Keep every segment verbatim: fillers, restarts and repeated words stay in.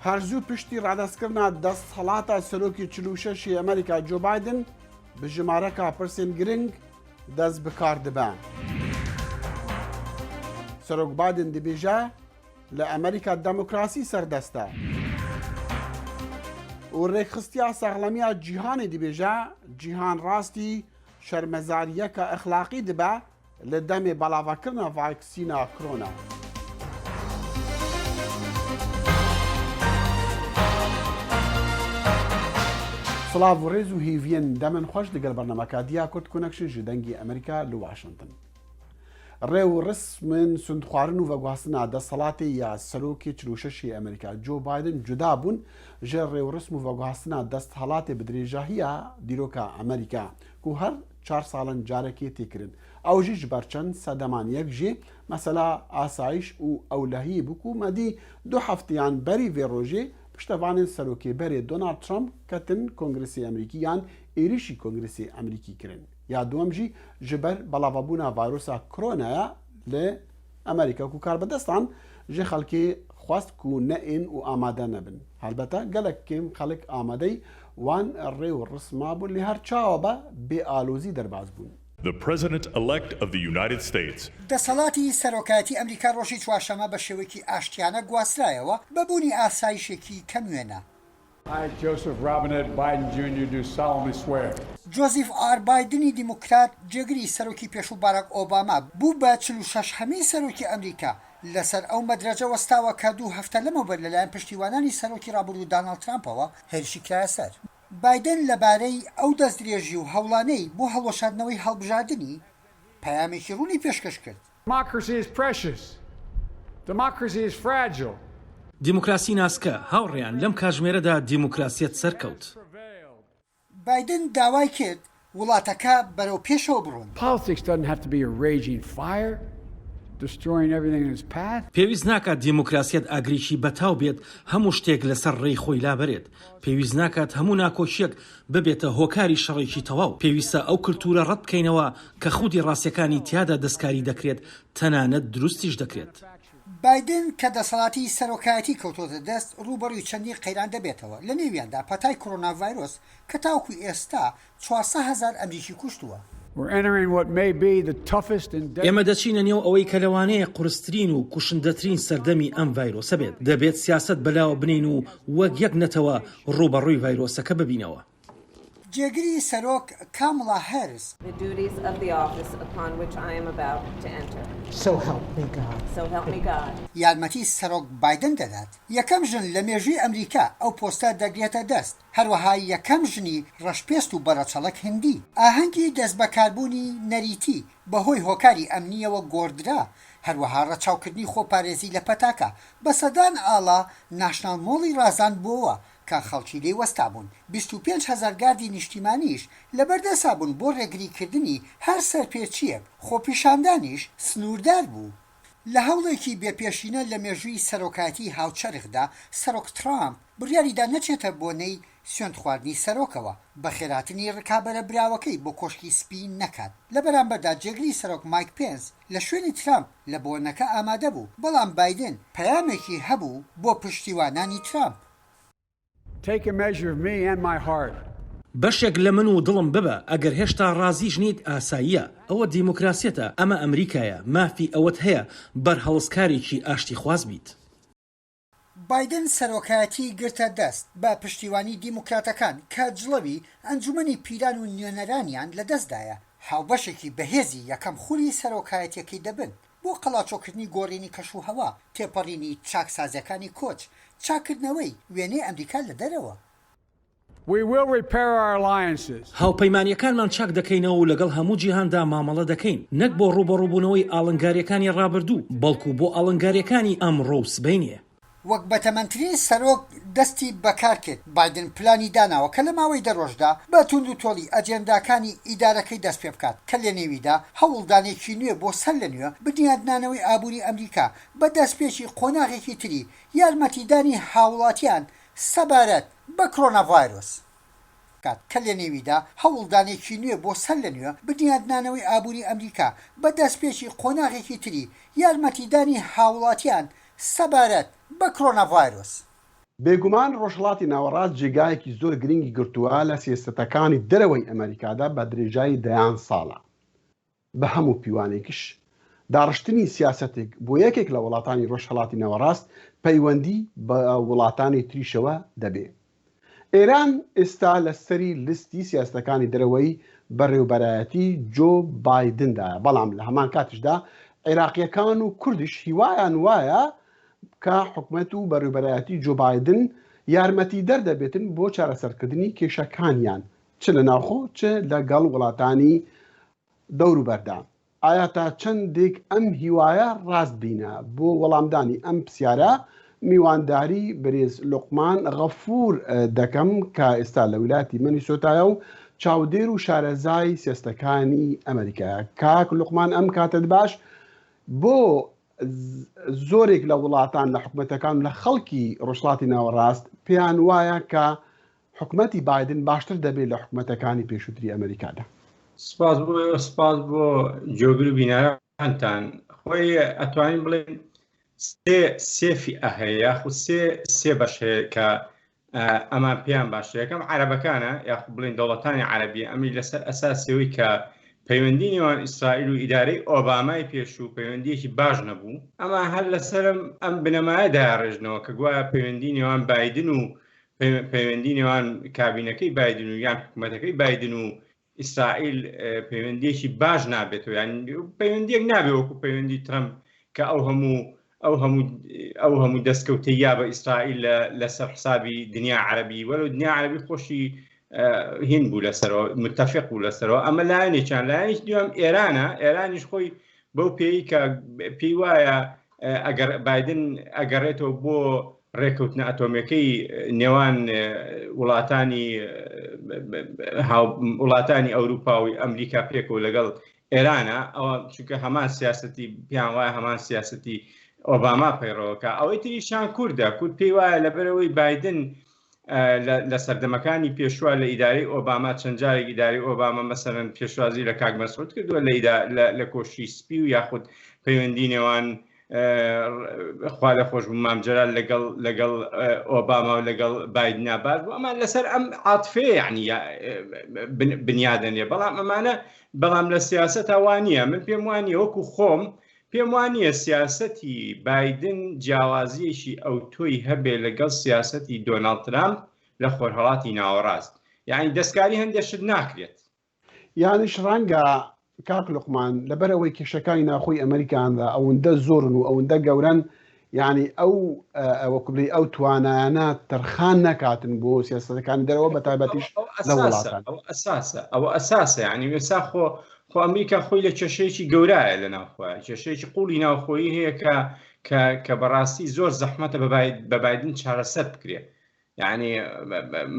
Her zû piştî radestkirina desthelata serokê çil û şeş ê Amerîka Joe Biden, bi jimareka pirsên giring dest bi kar dibe. Serok Biden dibêje, li Amerîka demokrasî serdest e û rêkxistiya saxlemiya cîhanê dibêje, cîhan rastî şermezariyeke exlaqî dibe li demê belavekirina vaksîna korona. Silav û rêz û hêviyên demên xweş digel bernameka Diya Kurd Connection ji Dengê Amerîka li Washington. Rê û rismên sundxwarin û veguhastina desthilatê ya serokê çil û şeş ê Amerîka Joe Biden cuda bûn ji rê û rism û veguhastina desthilatê bi dirêjahiya dîroka Amerîka ku her çar salan carekê tê kirin. Ew jî ji ber çend sedeman yek jî mesela asayîş û ewlehiyê bû ku me dî du hefteyan berî vê rojê piştevanên serokê berê Donald Trump ketin Kongresê Amerîkî yan êrîşî Kongresê Amerîkî kirin. Ya duwem jî ji ber belavebûna vayrosa koronaya li Amerîka ku karbidestan ji xelkê xwest ku neên û amade nebin. Helbete gelek kêm xelk amadeyî wan rê û risma bûn, lê her çawa be bê alozî derbas bûn. The President-elect of the United States. دەسەڵاتی سەرۆکایەتی ئەمریکا ڕۆژی چوارشەممە بە شێوەیەکی ئاشتیانە گواسترایەوە بە بوونی ئاسایشێکی کەم وێنە. I, Joseph Robinette Biden Junior, do solemnly swear. جۆزیف ئار بایدنی دیموکرات، جێگری سەرۆکی پێشوو باراک ئۆباما، بوو بە چل و شەش هەمین سەرۆکی ئەمریکا. لەسەر ئەو مەدرەجە وەستاوە کە دوو هەفتە لەمەوبەر لەلایەن پشتیوانانی سەرۆکی ڕابردوو داناڵد ترامپەوە هێرشی کرایە سەر. بایدن لەبارەی ئەو دەستدرێژی و هەوڵانەی بۆ هەڵوەشاندنەوەی هەڵبژاردنی، پەیامێکی ڕوونی پێشکەش کرد. Democracy is precious. Democracy is fragile. دیموکراسی ناسکە، هاوڕێیان، لەم کاژمێرەدا دیموکراسیەت سەرکەوت. بایدن داوای کرد وڵاتەکە بەرەو پێشەوە بڕۆن. Politics doesn't have to be a raging fire, destroying everything in its path. پێویست ناکات دیموکراسیەت ئاگریکی بەتاو بێت، هەموو شتێک لەسەر ڕێی خۆی لابەرێت. پێویست ناکات هەموو ناکۆکیەک ببێتە هۆکاری شەڕێکی تەواو. پێویستە ئەو کلتورە ڕەت بکەینەوە کە خودی ڕاستیەکانی تیادا دەستکاری دەکرێت، تەنانەت دروستیش دەکرێت. بایدن کە دەسەڵاتی سەرۆکایەتی کەوتۆتە دەست، ڕووبەڕووی چەندین قەیران دەبێتەوە، لە نێویاندا پەتای کۆرۆنا ڤایرۆس کە تاوەکو ئێستا چوارسەد هەزار ئەمریکی کوشتووە. We're entering what may be the toughest and ئێمە دەچینە نێو ئەوەی کە لەوانەیە قورسترین و کوشندەترین سەردەمی ئەم ڤایرۆسە بێت. دەبێت سیاسەت بەلاوە بنین و وەک یەک نەتەوە ڕووبەڕووی ڤایرۆسەکە ببینەوە. جێگری سەرۆک کاملا هەرس. The duties of the office upon which I am about to enter. So help me God. So help me God. یارمەتی سەرۆک بایدن دەدات. یەکەم ژن لە مێژووی ئەمریکا ئەو پۆستە دەگرێتە دەست. هەروەها یەکەم ژنی ڕەشپێست و بەڕەچەڵەک هندی. ئاهەنگی دەستبەکاربوونی نەریتی بەهۆی هۆکاری ئەمنیەوە گۆڕدرا. هەروەها ڕەچاوکردنی خۆپارێزی لە پەتاکە بە سەدان ئاڵا ناشنال مۆڵی ڕازاندبووەوە کە خەڵکی لێی وەستابوون. بیست و پێنج هەزار گاردی نیشتیمانیش لەبەردەسا بوون بۆ ڕێگریکردنی هەر سەرپێچیەک. خۆپیشاندانیش سنووردار بوو. لە هەوڵێکی بێپێشینە لە مێژووی سەرۆکایەتی هاوچەرخدا، سەرۆک ترامپ بڕیاریدا نەچێتە بۆنەی سوێندخواردنی سەرۆکەوە، بە خێراتنی ڕکابەرە براوەکەی بۆ کۆشکی سپی نەکات. لە بەرامبەردا جێگری سەرۆک مایک پێنس لە شوێنی ترامپ لە بۆنەکە ئامادە بوو، بەڵام بایدن پەیامێکی هەبوو بۆ پشتیوانانی ترامپ. Take a measure of me and my heart. بەشێک لە من و دڵم ببە، ئەگەر هێشتا ڕازیش نیت ئاساییە. ئەوە دیموکراسیەتە، ئەمە ئەمریکایە، مافی ئەوەت هەیە بەرهەڵستکارێکی ئاشتیخواز بیت. بایدن سەرۆکایەتی گرتە دەست بە پشتیوانی دیموکراتەکان کە جڵەوی ئەنجومەنی پیران و نوێنەرانیان لەدەستدایە. هاوبەشێکی بەهێزی یەکەم خولی سەرۆکایەتیەکەی دەبن. بۆ قەڵاچۆکردنی گۆڕینی کەش و هەوا، تێپەڕینی چاکسازیەکانی کۆچ، چاککردنەوەی وێنەی ئەمریکا لە دەرەوە. We will repair our alliances. هاوپەیمانیەکانمان چاک دەکەینەوە و لەگەڵ هەموو جیهاندا مامەڵە دەکەین، نەک بۆ ڕوبەڕووبوونەوەی ئاڵنگاریەکانی ڕابردوو، بەڵکو بۆ ئاڵنگاریەکانی ئەمڕۆ و سبەینێ. وەک بەتەمەنترین سەرۆک دەستی بەکار کرد، بایدن پلانی داناوە کە لە ماوەی دە ڕۆژدا بە توند و تۆڵی ئەجێنداکانی ئیدارەکەی دەست پێ بکات، کە لە نێویدا هەوڵدانێکی نوێ بۆ سەر لە نوێ بنیادنانەوەی ئابووری ئەمریکا بە دەستپێکی قۆناغێکی تری یارمەتیدانی هاوڵاتیان سەبارەت بە کۆرۆنا ڤایرۆس کات، کە لە نێویدا هەوڵدانێکی نوێ بۆ سەر لە نوێ بنیادنانەوەی ئابووری ئەمریکا بە دەستپێکی قۆناغێکی تری یارمەتیدانی هاوڵاتیان سەبارەت بە کۆرۆنا ڤایرۆس. بێگومان ڕۆژهەڵاتی ناوەڕاست جێگایەکی زۆر گرنگی گرتووە لە سیاسەتەکانی دەرەوەی ئەمریکادا بە درێژایی دەیان ساڵە. بە هەموو پیوانێکیش، داڕشتنی سیاسەتێک بۆ یەکێک لە وڵاتانی ڕۆژهەڵاتی ناوەڕاست پەیوەندی بە وڵاتانی تریشەوە دەبێ. ئێران ئێستا لە سەری لیستی سیاسەتەکانی دەرەوەی بەڕێوبەرایەتی جۆ بایدندایە، بەڵام لە هەمان کاتیشدا عێراقیەکان و کوردیش هیوایان وایە کە حکومەت و بەڕێوبەرایەتی جۆ بایدن یارمەتی دەردەبێتن بۆ چارەسەرکردنی کێشەکانیان، چ لە ناوخۆ چ لەگەڵ وڵاتانی دەوروبەردا. ئایا تا چەندێک ئەم هیوایە ڕاست بینە؟ بۆ وەڵامدانی ئەم پرسیارە میوانداری بەرێز لوقمان غەفور دەکەم کە ئێستا لە ویلایەتی مەنیسۆتایە و چاودێر و شارەزای سیاستەکانی ئەمریکایە. کاک لوقمان، ئەم کاتت باش. بۆ زۆرێک لە وڵاتان، لە حکومەتەکان و لە خەڵکی ڕۆژهەڵاتی ناوەڕاست پێیان وایە کە حکومەتی بایدن باشتر دەبێت لە حکومەتەکانی پێشووتری ئەمریکادا. سپاس بۆ ئێوە، سپاس بۆ جۆگر و بینەرانتان. خۆی ئەتوانین بڵێن سێ، سێ فیئە هەیە، یاخود سێ، سێ بەش هەیە کە ئەمان پێیان باشتر. یەکەم عەرەبەکانە، یاخود بڵێن دەوڵەتانی عەرەبی، ئەمەی لەسەر ئەساسیەوەی کە پەیوەندی نێوان ئیسرائیل و ئیدارەی ئۆبامای پێشوو پەیوەندیەکی باش نەبوو. ئەمە هەر لەسەر ئەم بنەمایە دایاڕێژنەوە کە گوایە پەیوەندی نێوان بایدن و پەیوەندی نێوان کابینەکەی بایدن و یان حکوومەتەکەی بایدن و ئیسرائیل پەیوەندیەکی باش نابێتەوە، یان پەیوەندیەک نابێت وەکو پەیوەندی ترەمپ کە ئەو هەموو ئەو هەموو ئەو هەموو دەستکەوتەیە بە ئیسرائیل لە لەسەر حسابی دنیا عەرەبی، وەرە دنیا عەرەبی خۆشی هین بوو لەسەرەوە، متتەفق بوو لەسەرەوە. ئەمە لایەنێکیان، لایەنێکی دوام ئێرانە. ئێرانیش خۆی بەو پێی کە پێی وایە ئەگەر بایدن ئەگەڕێتەوە بۆ ڕێککەوتنە ئەتۆمیەکەی نێوان وڵاتانی وڵاتانی ئەوروپا و ئەمریکا پێکەوە لەگەڵ ئێرانە، ئەوە چونکە هەمان سیاستی پیان وایە، هەمان سیاستی ئۆباما پەیڕەوەکە. ئەوەی تریشان کوردە، کورد پێی وایە لەبەرەوەی بایدن لە سەردەمەکانی پێشووە لە ئیدارەی ئۆباما، چەند جارێک ئیدارەی ئۆباما مەسەرەن پێشوازی لە کاک مەسعود کردووە لە لە کۆشی سپی و یاخود پەیوەندی نێوان خوا لە خۆش بوو مامجەرا لەگەڵ لەگەڵ ئۆباما و لەگەڵ بایدنا باش بوو. ئەمان لەسەر ئەم عاتفێ یعنی بنیادەنێ، بەڵام ئەمانە بەڵام لە سیاسەت وانە. من پێم وانە وەکو خۆم پێم وانە سیاسەتی بایدن جیاوازیەکی ئەو تۆی هەبێ لەگەڵ سیاسەتی دۆناڵد ترامپ لە خۆرهڵاتی ناوەڕاست، یعنی دەستکاری هەندێک شت ناکرێت. یانیش ڕەنگە کاک لوقمان لەبەر ئەوەی کێشەکانی ناخۆی ئەمریکاندا ئەوەندە زۆرن و ئەوەندە گەورەن، یعنی ئەو ئەوە کوبلی ئەو توانایانە تەرخان نەکاتن بۆ سیاستەکانی دەرەوە، بە تایبەتیش لە وڵاتان. ئەو ئەساسە، ئەو ئەساسە، یعنی ئێستا خۆ خۆ ئەمریکا خۆی لە کێشەیەکی گەورایە لە ناوخۆی، کێشەیەکی قوڵی ناوخۆیی هەیە کە کە کە بەڕاستی زۆر زەحمەتە بە بایدن چارەسەر بکرێت. یعنی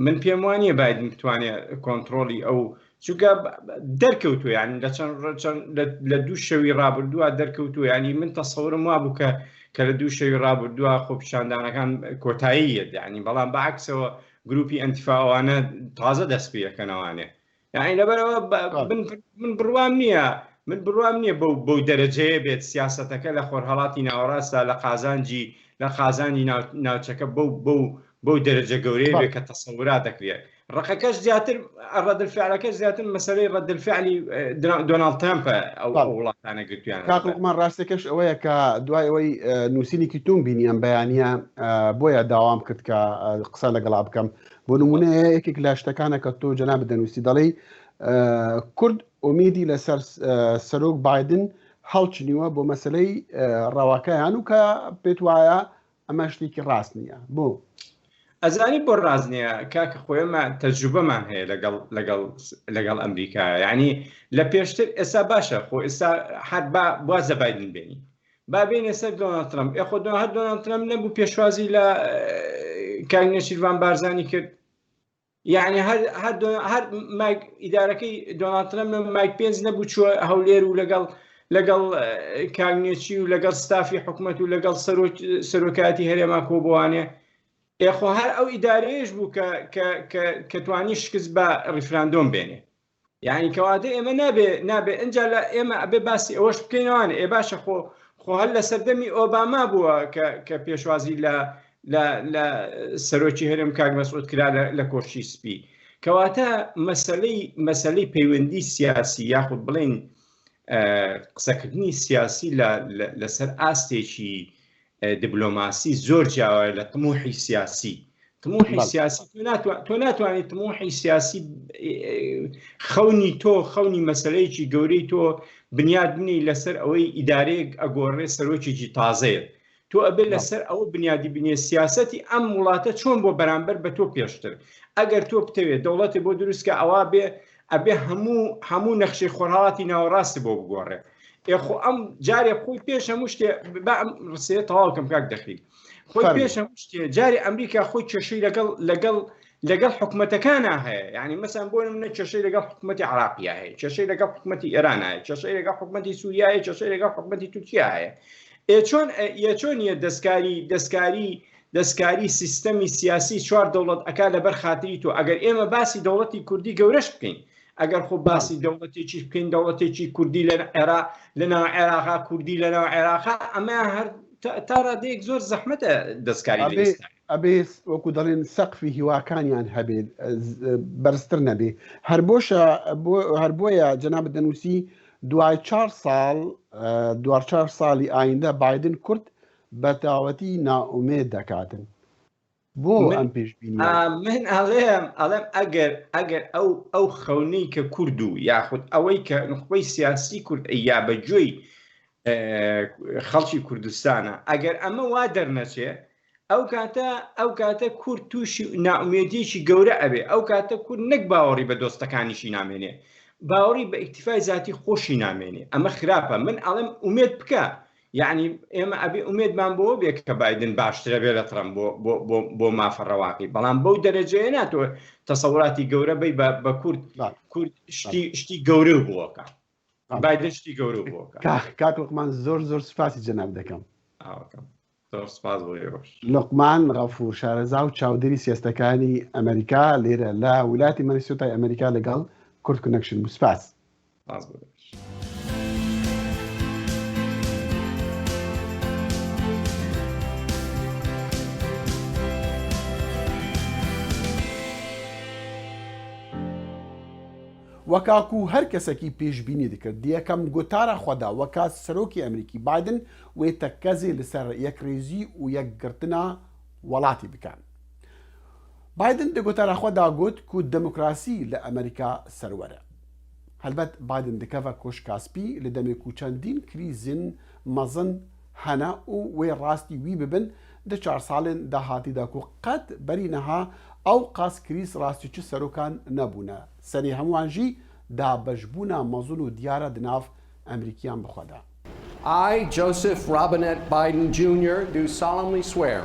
من پێم وانە بایدن بتوانێت کۆنتترۆلی ئەو، چونکە دەرکەوتووە، یعنی لە چەند لە دوو شەوی ڕابردووە دەرکەوتووە. یعنی من تەسەورم وا بوو کە کە لە دوو شەوی ڕابردووە خۆپیشاندانەکان کۆتایی یەت، یعنی بەڵام بەعکسەوە گروپی ئەنتیفاوانە تازە دەست پێەکەنەوانێ. یعنی لەبەرەوە من بڕوام نییە من بڕوام نییە بەو بەو دەرەجەیە بێت سیاسەتەکە لە خۆرهڵاتی ناوەڕاستدا لە قازانجی لە قازانی ناوچەکە بەو بەو بەو دەرەجە گەورەیە بێت کە تەسەورا دەکرێت. ڕقەکەش زیاتر، ڕەدفعلەکەش زیاتر مەسەلەی ڕەدفعلی دۆناڵد ترامپە ئەو وڵاتانە گرتویان. کاکڵمان ڕاستەکەش ئەوەیە کە دوای ئەوەی نووسینێکی تون بینی ئەم بەیانە بۆیە داوام کرد کە قسە لەگەڵا بکەم. بۆ نمونەیە یەکێک لە شتەکانە کە تۆ جەناب دەنووسی دەڵێ کورد ئومیدی لەسەر سەرۆک بایدن هەڵچنیوە بۆ مەسلەی ڕەواکەیان و کە پێت وایە ئەمە شتێکی ڕاست نییە. بۆ ئەزانی بۆ ڕاست نییە کاکە خۆیمە تەجروبەمان هەیە لەگەڵ لەگەڵ لەگەڵ ئەمریکا، یعنی لە پێشتر ئێستا باشە خۆ ئێستا هەر با بوازە بایدن بێنی با بێنە سەر دۆناڵد ترەمپ. ئێ خۆ دۆناڵد هەر دۆناڵد ترەمپ نەبوو پێشوازی لە کاک نێچیروان بارزانی کرد. یعنی هەر هەر هەر مایک ئیدارەکەی دۆناڵد ترەمپ مایک پێنس نەبوو چووە هەولێر و لەگەڵ لەگەڵ کاک نێچی و لەگەڵ ستافی حکوومەت و لەگەڵ سەرۆک سەرۆکایەتی هەرێما کۆبووانێ. ئێ خۆ هەر ئەو ئیدارەیەش بوو کە کە کە کە توانی شکست بە ریفراندۆم بێنێ. یعنی کەواتە ئێمە نابێ نابێ ئەجا لە ئێمە ئەبێ باسی ئەوەش بکەینەوانە ئێ باشە خۆ خۆ هەر لە سەردەمی ئۆباما بووە کە کە پێشوازی لە لە لە سەرۆکی هەرێم کاک مەسعود کرا لە لە کۆشکی سپی. کەواتە مەسەلەی مەسەلەی پەیوەندی سیاسی یاخود بڵێن قسەکردنی سیاسی لە لەسەر ئاستێکی دیبلۆماسی زۆر جیاوایە لە تموحی سیاسی. تموحی سیاسی تۆ ناتوانانی تموحی سیاسی خەونی تۆ خەونی مەسلەیەکی گەورەی تۆ بنیاد بنی لەسەر ئەوەی ئیدارەیەک ئەگۆڕێ سەرۆکێکی تازەیە. تۆ ئەبێ لەسەر ئەوە بنیادی بنیە سیاسەتی ئەم وڵاتە چۆن بۆ بەرامبەر بە تۆ پێشتر. ئەگەر تۆ بتەوێت دەوڵەتی بۆ دروستکە ئەوە بێ ئەبێ هەموو هەموو نەخشەی خۆرهاڵاتی ناوەڕاستی بۆ بگۆڕێ. ئێ خۆ ئەم جارێ خۆی پێش هەموو شتێ با ئەم ڕسەیە تەواو کەم کاک دەخیل. خۆی پێش هەموو شتێ جارێ ئەمریکا خۆی کێشەی لەگەڵ لەگەڵ لەگەڵ حکومەتەکانا هەیە. یعنی مەسەن بۆ نمونە کێشەی لەگەڵ حکومەتی عراقیا هەیە، کێشەی لەگەڵ حکومەتی ئێران هەیە، کێشەی لەگەڵ حکومەتی سووریا هەیە، کێشەی لەگەڵ حکومەتی تورکیا هەیە. ئێ چۆن ئێ چۆن نیە دەستکاری دەستکاری دەستکاری سیستەمی سیاسی چوار دەوڵەت ئەکا لەبەر خاتری تۆ؟ ئەگەر ئێمە باسی دەوڵەتی کوردی گەورەش بکەین، ئەگەر خۆ باسی دەوڵەتێکی بکەین، دەوڵەتێکی کوردی لە عێرا لە ناو عێراقا، کوردی لە ناو عێراقا، ئەمە هەر تا ڕادەیەک زۆر زەحمەتە دەستکاری لە ئێستا. ئەبێ وەکو دەڵێن سەقفی هیواکانیان هەبێ، بەرزتر نەبێ. هەر بۆشە هەر بۆیە جەنابەت دەنووسی دوای چار ساڵ، دوای چار ساڵی ئایندە بایدن کورد بە تەواوەتی نائومێد دەکاتن. بۆ ئەم پێشبینیە؟ من ئەڵێم ئەڵێم ئەگەر ئەگەر ئەو ئەو خەونەی کە کورد و یاخود ئەوەی کە نخبەی سیاسی کورد یا بە گوێی خەڵکی کوردستانە، ئەگەر ئەمە وا دەرنەچێ، ئەو کاتە ئەو کاتە کورد تووشی نائومێدیەکی گەورە ئەبێ. ئەو کاتە کورد نەک باوەڕی بە دۆستەکانیشی نامێنێ، باوەڕی بە ئیکتیفای زاتی خۆشی نامێنێ. ئەمە خراپە. من ئەڵێم ئومێد بکە. یعنی ئێمە ئەبێ ئومێدمان بۆ بێ کە بایدن باشترە بێ لە ترەمپ بۆ بۆ بۆ بۆ مافە ڕەواقی، بەڵام بەو دەرەجەیە ناتۆ تەسەوراتی گەورە بی بە بە کورد. کورد شتی شتی گەورە بۆکە. بایدن شتی گەورە بۆکە. کاک لقمان، زۆر زۆر سپاسی جەناب دەکەم. ئاوەکەم. زۆر سپاس بۆ ئێوەش. لقمان غەفور، شارەزا و چاودێری سیاستەکانی ئەمریکا لێرە لە ویلاتی مەنیسۆتای ئەمریکا لەگەڵ کورد کونەکشن بوو. سپاس. سپاس بۆ ئێوەش. وەکاکو هەر کەسەکی پێشبینی دکرد، یەکەم گوتارە خوەدا وەکا سەرۆکی ئەمریکی بایدن وێ تەکەزێ لەسەر یەکڕێزی و یەکگرتنا وەڵاتی بکەن. بایدن دە گوتارە خوەدا گوت کو دموکراسی لە ئەمریکا سەروەرە. هەلبەت بایدن دکەڤە کۆشکا سپی لە دەمێ کو چەندین کریزین مەزن هەنە و وێ ڕاستی وی ببن، دە چار ساڵێن داهاتیدا کو قەت بەری نەها ئەو قاس کریز ڕاستی چ سەرۆکان نەبوونە. سەرێ هەمووان ژی دابەشبوونا مەزن و دیارە دناڤ ئەمریکیان بخوەدا. I, Joseph Robinette Biden Junior, do solemnly swear.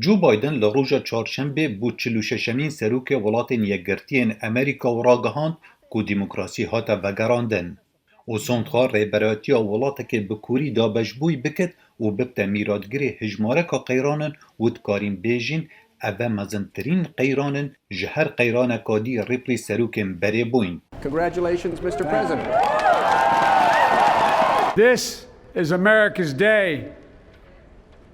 Joe Biden li roja çarşembê bû çil û şeşemîn serokê Welatên Yekgirtiyên Amerîka û ragihand ku demokrasî hate vegerandin. Û sond xwe rêberatiya welatekê bi kûrî dabeşbûyî bikit û bibte mîratgirê hijmareka qeyranin û dikarîn bêjîn, ev e mezintirîn qeyran in ji her qeyraneka dî Ripley serokên berê bûyn. Congratulations, Mister President. This is America's day.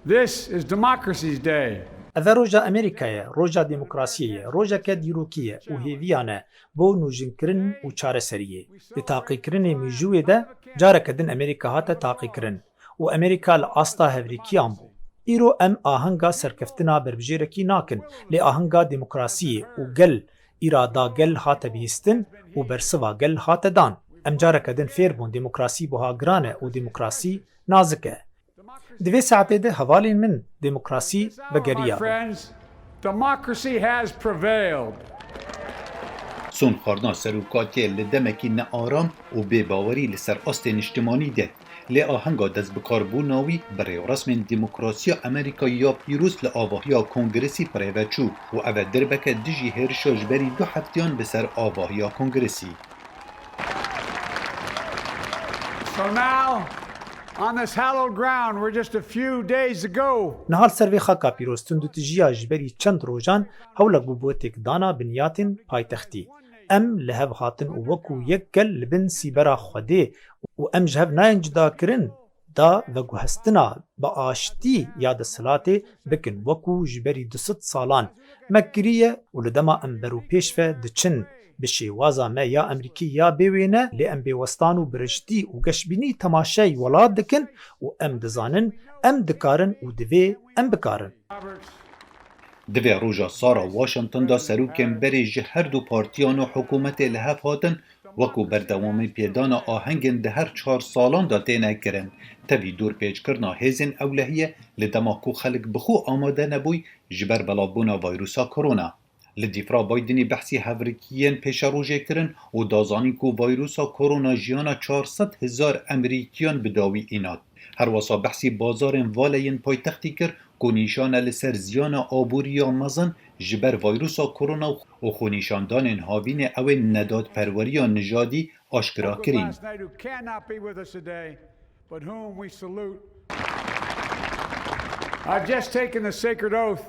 This is democracy's day. Ev e roja Amerîkayê ye, roja demokrasiyê ye, rojeke dîrokî ye û hêviyan e bo nûjinkirin û çareseriyê. Di taqîkirinê mîjûyê de careke din Amerîka hate taqîkirin û Amerîka li asta hevrêkiyan bû. Îro em ahenga serkeftina berbijêrekî nakin, lê ahenga demokrasiyê û gel, îrada gel hate bihîstin û bersiva gel hate dan. Em careke din fêr bûn demokrasî buha giran e û demokrasî nazik e. Di vê saetê de hevalên min demokrasî vegeriya. Democracy has prevailed. Son xwarina serokatiyê li demekî nearam û bêbawerî li ser astê niştimanî de, lê ahenga destbikarbûna wî bi rêwresmên demokrasiya Amerîkayê ya pîroz li avahiya Kongresî bi rê ve çû û ev e dirbeke dijî hêrişa ji berî du heftiyan li ser avahiya Kongresî. So now, on this hallowed ground where just a few days ago, Niha li ser vê xaka pîroz tundûtîjiya ji berî çend rojan hewlek bû bo têkdana binyatên paytextî. Em li hev hatin û wekû yek gel li bin sîbera Xwedê û em ji hev nayên cudakirin. da veguhestina bi aştî ya desthilatê bikin, wekû ji berî du sed salan me kiriye û li dema em berûpêş ve diçin, bi şêwaza me ya Emerîkî ya bê wêne, lê em bêwestan û biriştî û geşbînî temaşey welat dikin û em dizanin em dikarin û divê em bikarin. Di vê roja sara Washington de serokên berê ji her du partiyan û hikûmetê li hev hatin, wekû berdewamî pêdana ahengên di her çar salan de têne kirin, tevî dorpêçkirina hêzên ewlehiyê li dema ku xelk bi xwe amade nebûy ji ber belavbûna vayrusa korona. Li dîfra Bidenî behsî hevrikiyên pêşerojê kirin û da zanîn ku vayrusa korona jiyana çar sed hezar Emerîkiyan bi dawî înat. Herwesa behsî bazarên valeyên paytextî kir ku nîşan e li ser ziyana aborî ya mezin ji ber vayrusa korona û xwenîşandanên havînê ew ên nedadperweriya nijadî aşkera kirîn. Last night who cannot be with us today, but whom we salute. I've just taken the sacred oath.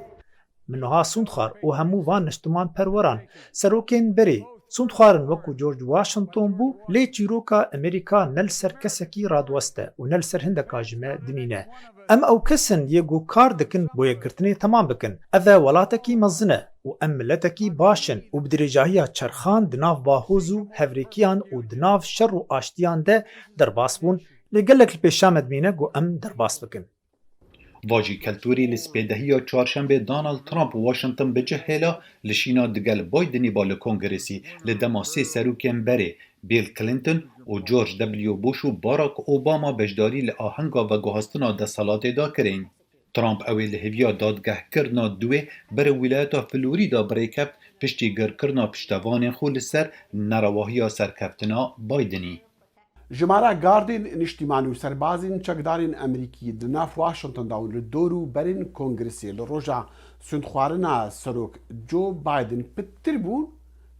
Min niha sûnd xwar û hemû van niştimanperweran, serokên berê, sûnd xwarin wekû George Washington bû, lê çîroka Amerîka ne li ser kesekî radiweste û ne li ser hindeka ji me dinîne. Em ew kes in yê ku kar dikin bo yekgirtinê temam bikin. Ev e welatekî mezin e û em miletekî baş in û bi dirêjahiya çerxan di nav bahoz û hevrêkiyan û di nav şer û aştiyan de derbas bûn, lê gelek li pêşa me dimîne ku em derbas bikin. Vajî keltûrî li spêdehiya çarşembê Donald Trump Washington bi cih hêla li şîna digel Bidenî ba li Kongresî, li dema sê serokên berê Bill Clinton û George W. Bush û Barack Obama beşdarî li ahenga veguhastina desthilatê de kirin. Trump ew ê li hêviya dadgehkirina duwê bere wîlayeta Florîda bi rê keft piştî girkirina piştevanên xwe li ser nerewahiya serkeftina Bidenî. Jimara gardên niştîmanî û serbazên çekdarên Amerîkî di nav Washington de û li dor û berên Kongresê li roja sûndxwarina Serok Joe Biden pitir bûn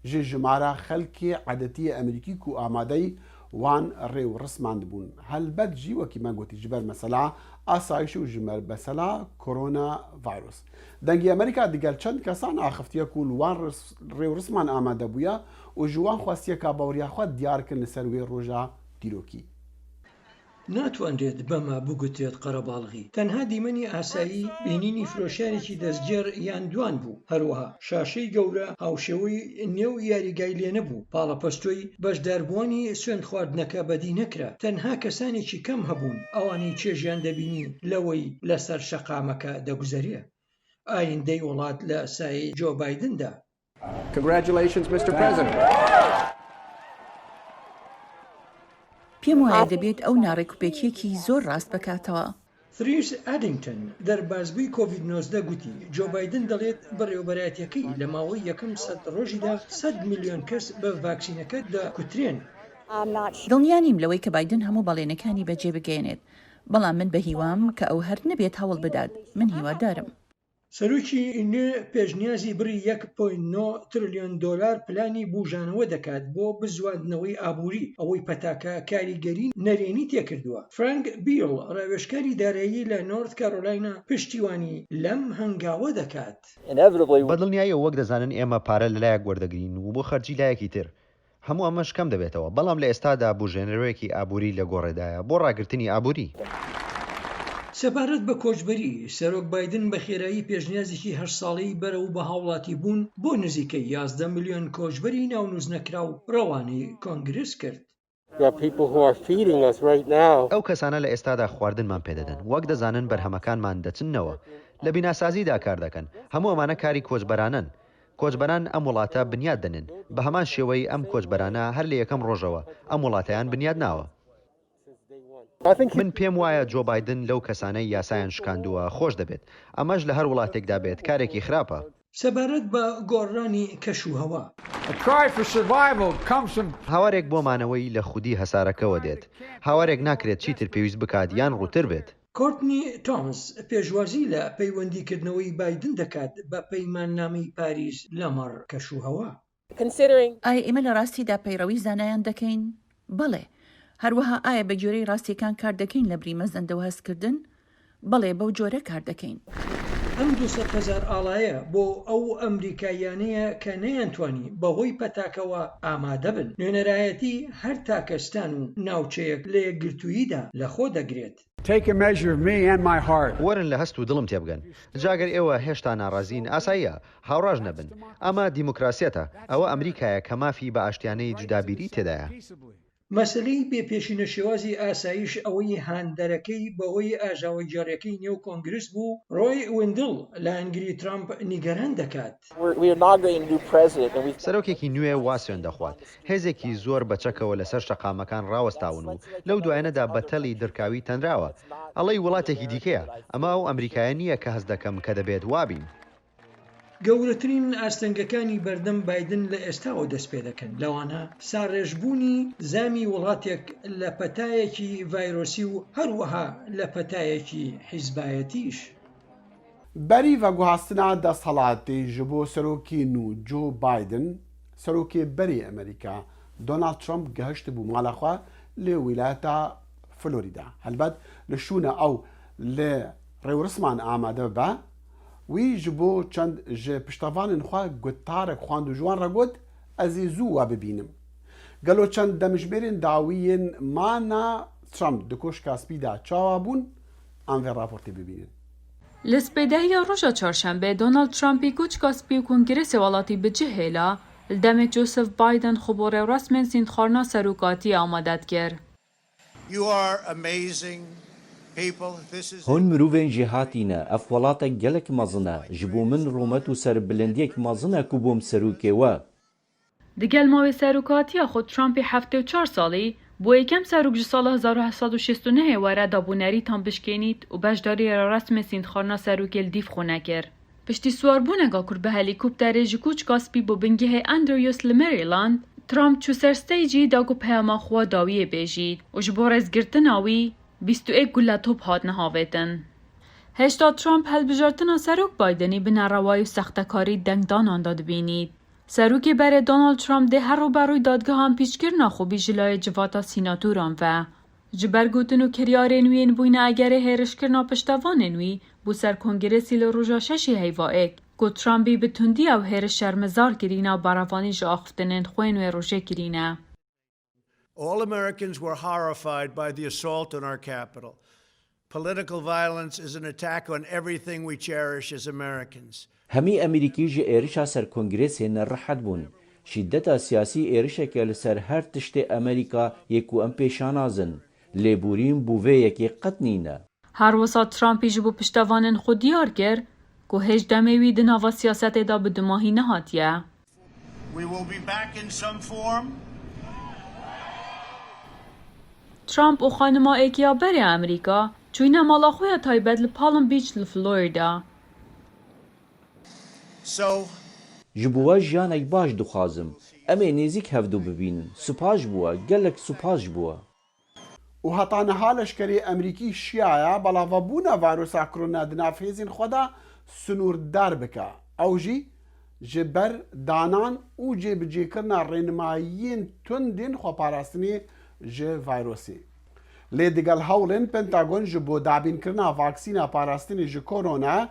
ji jimara xelkê edetî yê Amerîkî ku amadeyî wan rêwrisman dibûn. Helbet jî wekî me gotî ji ber mesela asayişê û ji ber mesela koronavirus. Dengê Amerîka digel çend kesan axiftiye ku li wan ris-, rêwrisman amade bûye û ji wan xwestiye ka baweriya xwe diyar kin li ser wê roja dîrokî. ناتوانرێت بەمە بگوترێت قەرەباڵغی. تەنها دیمەنی ئاسایی بینینی فرۆشیارێکی دەستگێر یان دوان بوو. هەروەها شاشەی گەورە هاوشێوەی نێو یاریگای لێ نەبوو. پاڵەپەستۆی بەشداربووانی سوێند خواردنەکە بەدی نەکرا. تەنها کەسانێکی کەم هەبوون ئەوانەی چێژیان دەبینی لەوەی لەسەر شەقامەکە دەگوزەرێ. ئایندەی وڵات لە سایەی جۆ بایدندا. Congratulations, Mister President. پێم وایە دەبێت ئەو ناڕێکوپێکیەکی زۆر ڕاست بکاتەوە. Therese Eddington، دەربازبووی کۆڤید نۆزدە، گوتی، جۆ بایدن دەڵێت بەڕێوەبەرایەتیەکەی لە ماوەی یەکەم سەد ڕۆژیدا سەد ملیۆن کەس بە ڤاکسینەکە دەکوترێن. دڵنیا نیم لەوەی کە بایدن هەموو بەڵێنەکانی بەجێ بگەیەنێت، بەڵام من بە هیوام کە ئەو هەر نەبێت هەوڵ بدات. من هیوادارم. سەرۆکی نوێ پێشنیازی بڕی یەک پۆینت نۆ تریلیۆن دۆلار پلانی بوژانەوە دەکات بۆ بزواندنەوەی ئابووری، ئەوەی پەتاکە کاریگەری نەرێنی تێکردووە. فرانک بیڵ، ڕاوێژکاری دارایی لە نۆرت کارۆلاینا، پشتیوانی لەم هەنگاوە دەکات. بە دڵنیاییەوە وەک دەزانن ئێمە پارە لە لایەک وەردەگرین و بۆ خەرجی لایەکی تر. هەموو ئەمەش کەم دەبێتەوە، بەڵام لە ئێستادا بوژێنەرەوەیەکی ئابووری لە گۆڕێدایە بۆ ڕاگرتنی ئابووری. سەبارەت بە کۆچبەری، سەرۆک بایدن بە خێرایی پێشنیازێکی هەشت ساڵەی بەرەو بە هاوڵاتی بوون بۆ نزیکەی یازدە ملیۆن کۆچبەری ناونووسنەکراو ڕەوانەی کۆنگرس کرد. There are people who are feeding us right now. ئەو کەسانە لە ئێستادا خواردنمان پێدەدەن، وەک دەزانن بەرهەمەکانمان دەچننەوە، لە بیناسازیدا کار دەکەن، هەموو ئەمانە کاری کۆچبەرانەن. کۆچبەران ئەم وڵاتە بنیاد دەنێن، بە هەمان شێوەی ئەم کۆچبەرانە هەر لە یەکەم ڕۆژەوە ئەم وڵاتەیان بنیاد ناوە. I think he من پێم وایە جۆ بایدن لەو کەسانەی یاسایان شکاندووە خۆش دەبێت، ئەمەش لە هەر وڵاتێکدا بێت کارێکی خراپە. سەبارەت بە گۆڕانی کەش و هەوا. A cry for survival comes from هاوارێک بۆ مانەوەی لە خودی هەسارەکەوە دێت. هاوارێک ناکرێت چیتر پێویست بکات یان ڕووتر بێت. کۆرتنی تۆمز پێشوازی لە پەیوەندیکردنەوەی بایدن دەکات بە پەیماننامەی پاریس لەمەڕ کەش و هەوا. Considering ئایا ئێمە لە ڕاستیدا پەیڕەوی زانایان دەکەین؟ بەڵێ. هەروەها ئایا بە گوێرەی ڕاستیەکان کار دەکەین لە بری مەزەندە و هەستکردن؟ بەڵێ، بەو جۆرە کار دەکەین. ئەم دوو سەد هەزار ئاڵایە بۆ ئەو ئەمریکاییانەیە کە نەیانتوانی بەهۆی پەتاکەوە ئامادە بن. نوێنەرایەتی هەر تاکە ستان و ناوچەیەک لە یەکگرتووییدا لەخۆ دەگرێت. Take a measure of me and my heart. وەرن لە هەست و دڵم تێبگەن. جا گەر ئێوە هێشتا ناڕازین، ئاساییە، هاوڕاش نەبن. ئەمە دیموکراسیەتە. ئەوە ئەمریکایە کە مافی بە ئاشتیانەی جودابیری تێدایە. مەسەلەی بێ پێشینە شێوازی ئاسایش ئەوەی هاندەرەکەی بەهۆی ئاژاوەگێڕیەکەی نێو کۆنگرس بوو، ڕۆی وندڵ لایەنگری ترامپ نیگەران دەکات. We're, we're inaugurating a new president, and we've سەرۆکێکی نوێ وا سوێن دەخوات. هێزێکی زۆر بە چەکەوە لەسەر شەقامەکان ڕاوەستاون و لەو دوایەنەدا بە تەڵی درکاوی تەنراوە. ئەڵێی وڵاتێکی دیکەیە. ئەمە ئەو ئەمریکایە نییە کە هەست دەکەم کە دەبێت وابین. گەورەترین ئاستەنگەکانی بەردەم بایدن لە ئێستاوە دەست پێ دەکەن، لەوانە ساڕێژبوونی زامی وڵاتێک لە پەتایەکی ڤایرۆسی و هەروەها لە پەتایەکی حیزبایەتیش. Berî veguhastina desthilatê ji bo serokê nû Joe Biden, serokê berê Amerîka Donald Trump gehiştibû mala xwe li wîlayeta Florîda. Helbet li şûna ew li rêwrisman amade bibe, wî ji bo çend ji piştevanên xwe gotarek xwend û ji wan re got, Ez ê zû we bibînim. Gelo çend demjimêrên dawî yên mana Trump di Koşka Spî de çawa bûn? Em vê raportê bibînin. Li spêdehiya roja çarşembê Donald Trumpî Koçka Spî û Kongresa Welatî bi cih hêla, li demê Joseph Biden xwe bo rêwresmên sîndxwarina serokatiyê amade dikir. You are amazing people. This is Hûn mirovên jêhatî ne. Ev welatek gelek mezin e. Ji bo min rûmet û serbilindiyek mezin e ku bûm serokê we. Digel mawê serokatiya xwe Trumpê heftê û çar salî, bo yekem serok ji sala hezar û heft sed û şêst û nehê were dabûnerîtan bişkênît û beşdarî rêwresmê sîndxwarina serokê li dîv xwe nekir. Piştî siwarbûneka ku bi helîkopterê ji Koçka Spî bo bingehê Andrews li Maryland, Trump çû ser steycî da ku peyama xwe dawiyê bêjît û ji bo rêzgirtina wî bîst û yek gule top hatine havêtin. Hêşta Trump hilbijartina Serok Bidenî bi nerewayî û sextekarî dengdanan de dibînît. Serokê berê Donald Trump dê her rûberûyî dadgehan pîçkirina xwe bî ji layê civata sînatoran ve. Ji ber gotin û kiryarên wî yên bûyne egerê hêrişkirina piştevanên wî bo ser kongresî li roja şeşê heyva êk, ku Trumpî bi tundî ew hêriş şermezar kirîne û berevanî ji axiftinên xwe yên wê rojê kirîne. All Americans were horrified by the assault on our Capitol. Political violence is an attack on everything we cherish as Americans. Hemî Emerîkî ji êrişa ser Kongresê nerehet bûn. Şîdeta siyasî êrişeke li ser her tiştê Emerîka yê ku em pê şanaz in. Lêborîn bo vê yekê qet nîne. Her wisa Trumpî ji bo piştevanên xwe diyar kir ku hêj demê wî di nava siyasetê de bi dumahî nehatiye. We will be back in some form. Trump û xanima êkiya berê Amerîka çûyne mala xwe ya taybet li Palm Beach li Florida. So, Ji bo we jiyanek baş dixwazim. Em ê nêzîk hevdu bibînin. Spas ji bo we, gelek spas ji bo we. Û heta niha leşkerê Emerîkî şiyaya belavebûna vayrosa korona di nav hêzên xwe de sinûrdar bike. Ew jî ji ber danan û cêbicêkirina rênimayiyên tundên xweparastinê ji vayrosê. Lê digel hewlên Pentagon ji bo dabînkirina vaksîna parastinê ji korona,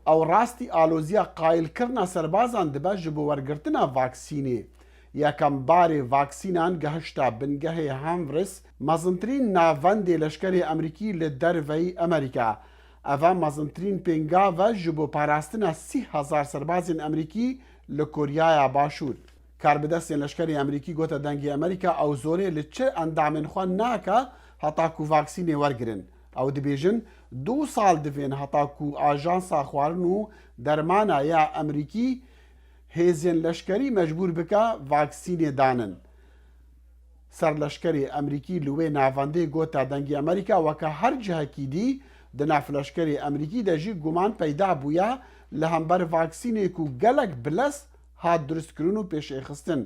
ew rastî aloziya qayilkirina serbazan dibe ji bo wergirtina vaksînê. Yekem barê vaksînan gehişta bingehê Hanvris, mezintirîn navendê leşkerê Emerîkî li derveyî Emerîka. Ev e mezintirîn pêngav e ji bo parastina sî hezar serbazên Emerîkî li Koryaya Başûr. Karbidestên leşkerê Emerîkî gote Dengê Emerîka ew zorê li çi endamên xwe nake heta ku vaksînê wergirin. Ew dibêjin, du sal divên heta ku Ajansa Xwarin û Dermana ya Emerîkî hêzên leşkerî mecbûr bike vaksînê danin. Serleşkerê Emerîkî li wê navendê gote Dengê Emerîka weke her cihekî dî di nav leşkerê Emerîkî de jî guman peyda bûye li hember vaksînê ku gelek bilez hat duristkirin û pêşêxistin.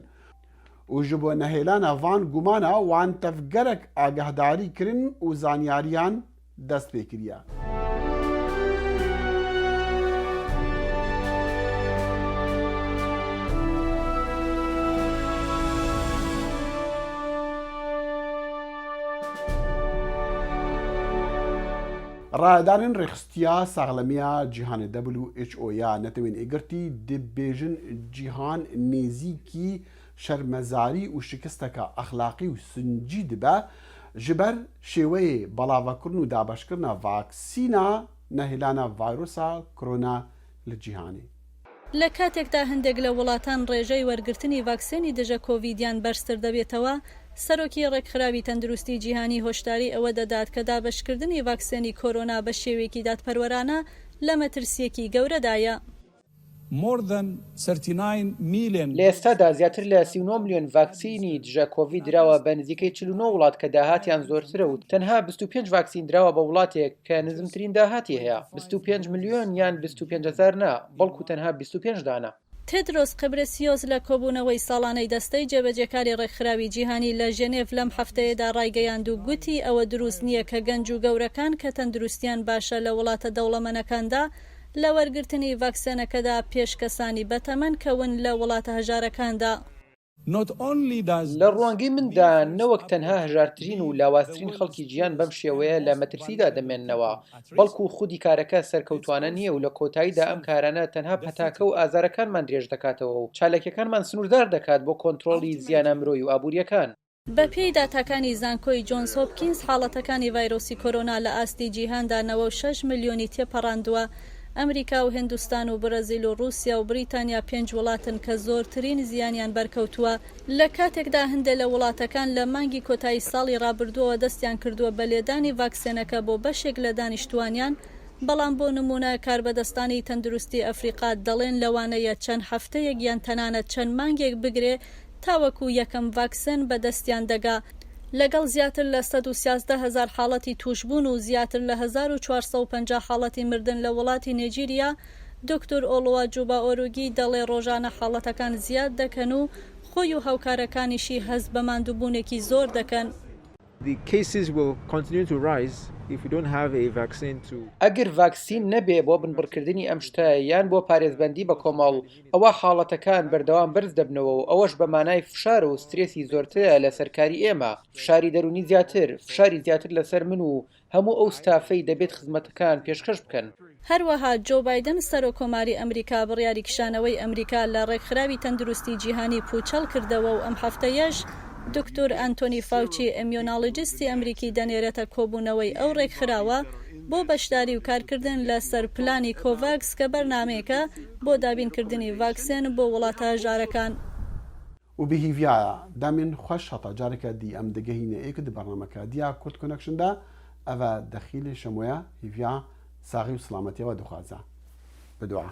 Û ji bo nehêlana van gumana wan tev gerek agahdarî kirin û zanyariyan dest pê kiriye. Rayedarên Rêxistiya Saxlemiya Cîhanê W H O ya Netewên Êgirtî dibêjin cîhan nêzîkî şermezarî û şikisteke exlaqî û sincî dibe, Ji ber şêweyê belavekirin û dabeşkirina vaksîna nehêlana vayrusa korona li cîhanê. لە کاتێکدا هەندێک لە وڵاتان ڕێژەی وەرگرتنی ڤاکسێنی دژە کۆڤیدیان بەرزتر دەبێتەوە، سەرۆکی ڕێکخراوی تەندروستی جیهانی هۆشداری ئەوە دەدات کە دابەشکردنی ڤاکسێنی کۆرۆنا بە شێوەیەکی دادپەروەرانە لە مەترسیەکی گەورەدایە. More than thirty-nine million لە ئێستادا زیاتر لە سی و نۆ ملیۆن ڤاکسینی دژە کۆڤید دراوە بە نزیکەی چل و نۆ وڵات کە داهاتیان زۆرترە و تەنها بیست و پێنج ڤاکسین دراوە بە وڵاتێک کە نزمترین داهاتی هەیە، بیست و پێنج ملیۆن یان بیست و پێنج هەزار نا، بەڵکو تەنها بیست و پێنج دانە. تێدرۆس قبرسیۆس لە کۆبوونەوەی ساڵانەی دەستەی جێبەجێکاری ڕێکخراوی جیهانی لە ژێنێڤ لەم هەفتەیەدا ڕایگەیاند و گوتی ئەوە دروست نییە کە گەنج و گەورەکان کە تەندروستیان باشە لە وڵاتە دەوڵەمەنەکاندا لە وەرگرتنی ڤاکسێنەکەدا پێش کەسانی بەتەمەن کەون لە وڵاتە هەژارەکاندا. Not only does لە ڕوانگەی مندا نەوەک تەنها هەژارترین و لاوازترین خەڵکی جیان بەم شێوەیە لە مەترسیدا دەمێننەوە، بەڵکو خودی کارەکە سەرکەوتوانە نییە و لە کۆتاییدا ئەم کارانە تەنها پەتاکە و ئازارەکانمان درێژ دەکاتەوە و چالاکیەکانمان سنووردار دەکات بۆ کۆنترۆڵی زیانە مرۆی و ئابووریەکان. بە پێی داتاکانی زانکۆی جۆنز هۆپکینز، حاڵەتەکانی ڤایرۆسی کۆرۆنا لە ئاستی جیهاندا نەوە و شەش ملیۆنی تێپەڕاندووە. ئەمریکا و هندوستان و بەرازیل و رووسیا و بریتانیا پێنج وڵاتن کە زۆرترین زیانیان بەرکەوتووە، لە کاتێکدا هەندێک لە وڵاتەکان لە مانگی کۆتایی ساڵی ڕابردووەوە دەستیان کردووە بە لێدانی ڤاکسێنەکە بۆ بەشێک لە دانیشتوانیان، بەڵام بۆ نمونە کاربەدەستانی تەندروستی ئەفریقا دەڵێن لەوانەیە چەند هەفتەیەک یان تەنانەت چەند مانگێک بگرێ تاوەکو یەکەم ڤاکسێن بەدەستیان دەگا. لەگەڵ زیاتر لە سەد و سیازدە هەزار حاڵەتی توشبوون و زیاتر لە هەزار و چوار سەد و پەنجا حاڵەتی مردن لە وڵاتی نێجیریا، دکتۆر ئۆڵووا جوبا ئۆروگی دەڵێ ڕۆژانە حاڵەتەکان زیاد دەکەن و خۆی و هاوکارەکانیشی هەست بە ماندووبوونێکی زۆر دەکەن. The cases will continue to rise if we don't have a vaccine to ئەگەر ڤاکسین نەبێ بۆ بنبڕکردنی ئەم شتە یان بۆ پارێزبەندی بە کۆمەڵ، ئەوە حاڵەتەکان بەردەوام بەرز دەبنەوە و ئەوەش بە مانای فشار و سترێسی زۆرترە لەسەر کاری ئێمە، فشاری دەرونی زیاتر، فشاری زیاتر لەسەر من و هەموو ئەو ستافەی دەبێت خزمەتەکان پێشکەش بکەن. هەروەها جۆ بایدن سەرۆکۆماری ئەمریکا بڕیاری کشانەوەی ئەمریکا لە ڕێکخراوی تەندروستی جیهانی پوچەڵ کردەوە و ئەم هەفتەیەش دکتۆر ئەنتۆنی فاوچی ئەمیۆناڵجیستی ئەمریکی دەنێرێتە کۆبوونەوەی ئەو ڕێکخراوە بۆ بەشداری و کارکردن لە سەر پلانی کۆڤاکس کە بەرنامەیەکە بۆ دابینکردنی ڤاکسێن بۆ وڵاتە هەژارەکان. و bi hîviya demên xweş heta careke dî em digehîne êk di bernameke diya Kurd Connection de. Eve Dexîlê Şemoya hîviya saxî û silametiyê we dixwaze. Bi dua.